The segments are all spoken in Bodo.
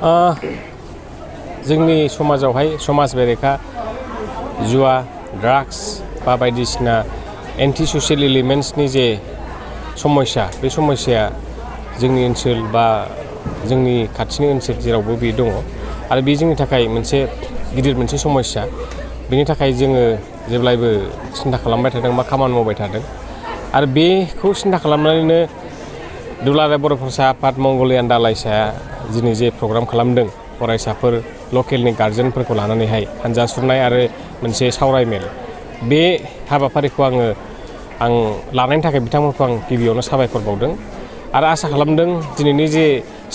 जोंनि समाजावहाय समाज बेरेखा जुवा ड्राग्स बा बायदिसिना एन्टि ससियेल एलिमेन्ट्सनि जे समस्या बे समस्याया जोंनि ओनसोल बा जोंनि खाथिनि ओनसोल जेरावबो बे दङ आरो बे जोंनि थाखाय मोनसे गिदिर मोनसे समस्या बेनि थाखाय जोङो जेब्लायबो सिन्था खालामबाय थादों बा खामानि मावबाय थादों आरो बेखौ सिन्था खालामनानैनो दुलाराय बर' फरायसा आफाद मंगलियान दालाइसाया दिनै जे प्रग्राम खालामदों फरायसाफोर लकेलनि गार्जेनफोरखौ लानानैहाय हानजा सुरनाय आरो मोनसे सावरायमेल बे हाबाफारिखौ आं लानायनि थाखाय बिथांमोनखौ आं गिबियावनो साबायखर बावदों आरो आसा खालामदों दिनैनि जे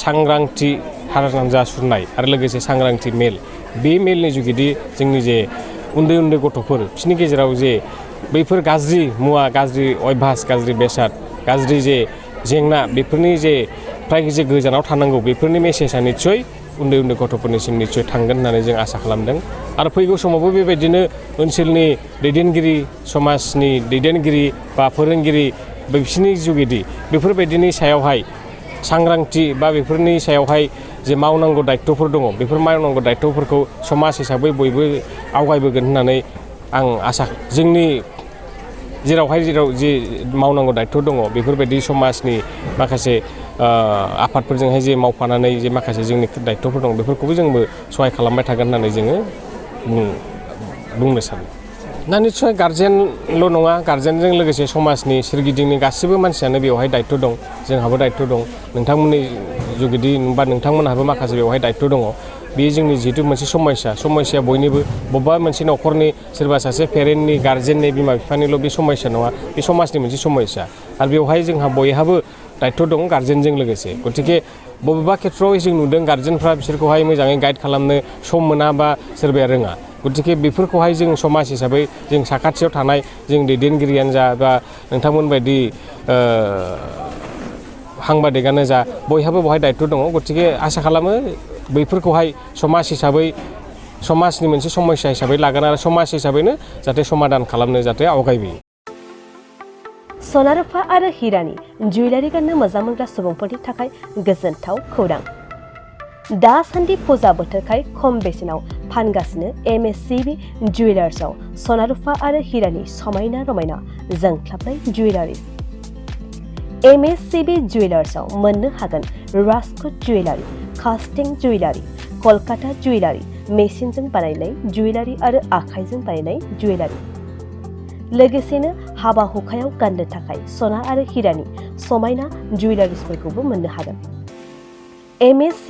सांग्रांथि हानजा सुरनाय आरो लोगोसे सांग्रांथि मेल बे मेलनि जुगिदि जोंनि जे उन्दै उन्दै गथ'फोर बिसोरनि गेजेराव जे बैफोर गाज्रि मुवा गाज्रि अयभास गाज्रि बेसाद गाज्रि जे जेंना बेफोरनि जे फ्राय जे गोजानाव थानांगौ बेफोरनि मेसेजआ निस्सय उन्दै उन्दै गथ'फोरनिसिम निस्सय थांगोन होननानै जों आसा खालामदों आरो फैगौ समावबो बेबायदिनो ओनसोलनि दैदेनगिरि समाजनि दैदेनगिरि बा फोरोंगिरि बिसोरनि जुगिदि बेफोरबायदिनि सायावहाय सांग्रांथि बा बेफोरनि सायावहाय जे मावनांगौ दायित्वफोर दङ बेफोर मावनांगौ दायित्वफोरखौ समाज हिसाबै बयबो आवगायबोगोन होननानै आं आसा जोंनि जेराव जे मावनांगौ दायित्व दङ बेफोरबायदि समाजनि माखासे आफादफोरजोंहाय जे मावफानानै जे माखासे जोंनि दायित्वफोर दं बेफोरखौबो जोंबो सहाय खालामबाय थागोन होननानै जोङो बुंनो सानो ना निस्सय गार्जेनल' नङा गार्जेनजों लोगोसे समाजनि सोरगिदिंनि गासिबो मानसियानो बेवहाय दायित्व दं जोंहाबो दायित्व दं नोंथांमोननि जुगिदि बा नोंथांमोनहाबो माखासे बेवहाय दायित्व दङ बे जोंनि जिहेतु मोनसे समस्या बयनिबो बबेबा मोनसे न'खरनि सोरबा सासे पेरेन्टनि गार्जेननि बिमा बिफानिल' बे समस्या नङा बे समाजनि मोनसे समस्या आरो बेवहाय जोंहा बयहाबो दायित्व दं गार्जेनजों लोगोसे गतिके बबेबा खेत्रआव जों नुदों गार्जेनफ्रा बिसोरखौहाय मोजाङै गाइड खालामनो सम मोना बा सोरबाया रोङा गतिके बेफोरखौहाय जों समाज हिसाबै जों साखाथियाव थानाय जों दैदेनगिरियानो जा बा नोंथांमोन बायदि हांबादिकानो जा बयहाबो बेवहाय दायित्व दङ गतिके आसा खालामो बैफोरखौहाय समाज हिसाबै समाजनि मोनसे समस्या हिसाबै लागोन आरो समाज हिसाबैनो जाहाथे समाधान खालामनो जाहाथे आवगायबोयो सना रुफा आरो हिरानि जुवेलारि गाननो मोजां मोनग्रा सुबुंफोरनि थाखाय गोजोनथाव खौरां दासान्दि फुजा बोथोरखाय खम बेसेनाव फानगासिनो A.D.C जुवेलार्सआव सना रुफा आरो हिरानि समायना रमायना जोंख्लाबनाय जुवेलारिस A.D.C जुवेलार्सआव मोननो हागोन राजकोट जुवेलारि कास्टिं जुवेलारि कलकाता जुवेलारि मेसिनजों बानायनाय जुवेलारि आरो आखाइजों बानायनाय जुवेलारि लोगोसेनो हाबा हुखायाव गाननो थाखाय सना आरो हिरानि समायना जुवेलारिसफोरखौबो मोननो हागोन A.D.C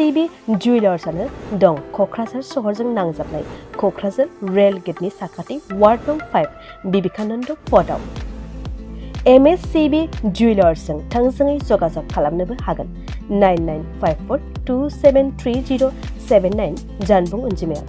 जुवेलार्सआनो दं क'क्राझार सहरजों नांजाबनाय क'क्राझार रेल गेटनि साखाथि वार्ड नं 5 बिबेकानन्द पथआव A.D.C जुवेलार्सजों थोंजोङै जगाजग खालामनोबो हागोन 9954273079 जानबुं अनजिमायाव